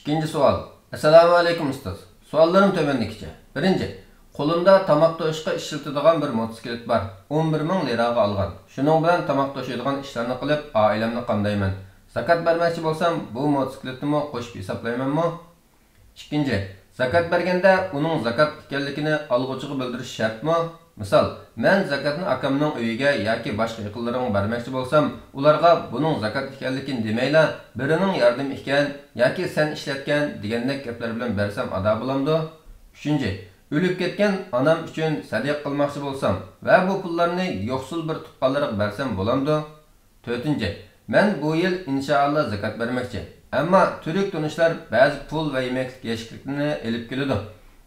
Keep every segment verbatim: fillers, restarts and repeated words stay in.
ئىككىنچى سوئال. ئەسسالامۇ ئەلەيكۇم ئۇستاز. سوئاللىرىم تۆۋەندىكىچە. بىرىنچى، قولۇمدا تاماق توشۇشقا ئىشلىتىدىغان بىر موتوسىكلىت بار. ئون بىر مىڭ لىراغا ئالغان. شۇنىڭ بىلەن تاماق توشۇيدىغان ئىشلارنى قىلىپ، ئائىلەمنى قامدايمەن. زاكات بەرمەكچى بولسام، بۇ موتوسىكلىتنىمۇ قوشۇپ ھېسابلايمەنمۇ؟ ئىككىنچى، زاكات بەرگەندە ئۇنىڭ زاكات ئىكەنلىكىنى ئالغۇچىغا بىلدۈرۈش شەرتمۇ؟ مىسال، مەن زاكاتنى ئاكامنىڭ ئۆيىگە ياكى باشقا يېقىنلىرىمغا بەرمەكچى بولسام، ئۇلارغا بۇنىڭ زاكات ئىكەنلىكىنى دېمەيلا، بىرىنىڭ ياردىمى ئىكەن ياكى سەن ئىشلەتكەن دېگەندەك گەپلەر بىلەن بەرسەم ئادا بولامدۇ؟ ئۈچىنچى، ئۆلۈپ كەتكەن ئانام ئۈچۈن سەدىقە قىلماقچى بولسام ۋە بۇ پۇللارنى يوقسۇل بىر تۇغقانلىرىغا بەرسەم بولامدۇ؟ تۆتىنچى، مەن بۇ يىل ئىنشائاللا زاكات بەرمەكچى. ئەمما تۈرك تونۇشلار بەزى پۇل ۋە يېمەكلىك يەشىكلىرىنى ئېلىپ كېلىدۇ.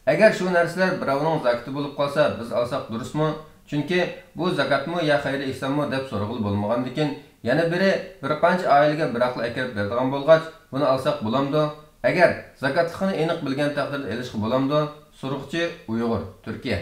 ئەگەر شۇ نەرسىلەر بىراۋنىڭ زاكىتى بولۇپ قالسا، بىز ئالساق دۇرۇسمۇ؟ چۈنكى بۇ زاكاتمۇ يا خەيرى ئېھسانمۇ دەپ سورىغىلى بولمىغاندىكىن، يەنە بىرى بىر قانچە ئائىلىگە بىراقلا ئەكىرىپ بېرىدىغان بولغاچ، بۇنى ئالساق بولامدۇ؟ ئەگەر زاكاتلىقىنى ئېنىق بىلگەن تەقدىردە ئېلىشقا بولامدۇ؟ سورىغۇچى: ئۇيغۇر، تۈركىيە.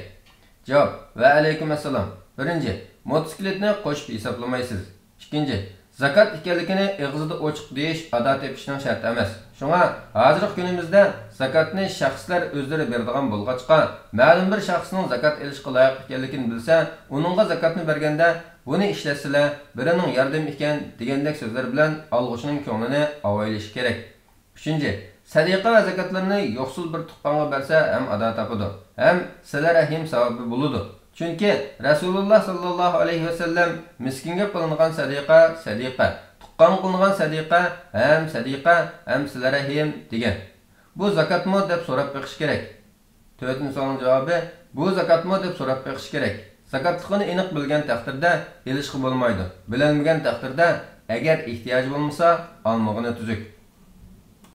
جاۋاب: ۋەئەلەيكۇم ئەسسالام. بىرىنچى، موتوسىكلىتنى قوشۇپ ھېسابلىمايسىز. ئىككىنچى، زاكات ئىكەنلىكىنى ئېغىزدا ئوچۇق دېيىش ئادا تېپىشنىڭ شەرتى ئەمەس. شۇڭا ھازىرقى كۈنىمىزدە زاكاتنى شەخسلەر ئۆزلىرى بېرىدىغان بولغاچقا، مەلۇم بىر شەخسنىڭ زاكات ئېلىشقا لايىق ئىكەنلىكىنى بىلسە، ئۇنىڭغا زاكاتنى بەرگەندە، بۇنى ئىشلەتسىلە، بىرىنىڭ ياردىمى ئىكەن دېگەندەك سۆزلەر بىلەن ئالغۇچىنىڭ كۆڭلىنى ئاۋايلىشى كېرەك. ئۈچىنچى، سەدىقە ۋە زاكاتلىرىنى يوقسۇل بىر تۇغقانغا بەرسە ھەم ئادا تاپىدۇ، ھەم سىلە رەھىم ساۋابى بولىدۇ. چۈنكى رەسۇلۇللا ساللاللاھۇ ئەلەيھى ۋەسەللەم مىسكىنگە قىلىنغان سەدىقە سەدىقە، تۇغقانغا قىلىنغان سەدىقە ھەم سەدىقە ھەم سىلە رەھىم دېگەن. بۇ زاكاتمۇ دەپ سوراپ بېقىش كېرەك. تۆتىنچى سوئالنىڭ جاۋابى، بۇ زاكاتمۇ دەپ سوراپ بېقىش كېرەك. زاكاتلىقىنى ئېنىق بىلگەن تەقدىردە ئېلىشقا بولمايدۇ. بىلەلمىگەن تەقدىردە، ئەگەر ئېھتىياجى بولمىسا، ئالمىغىنى تۈزۈك.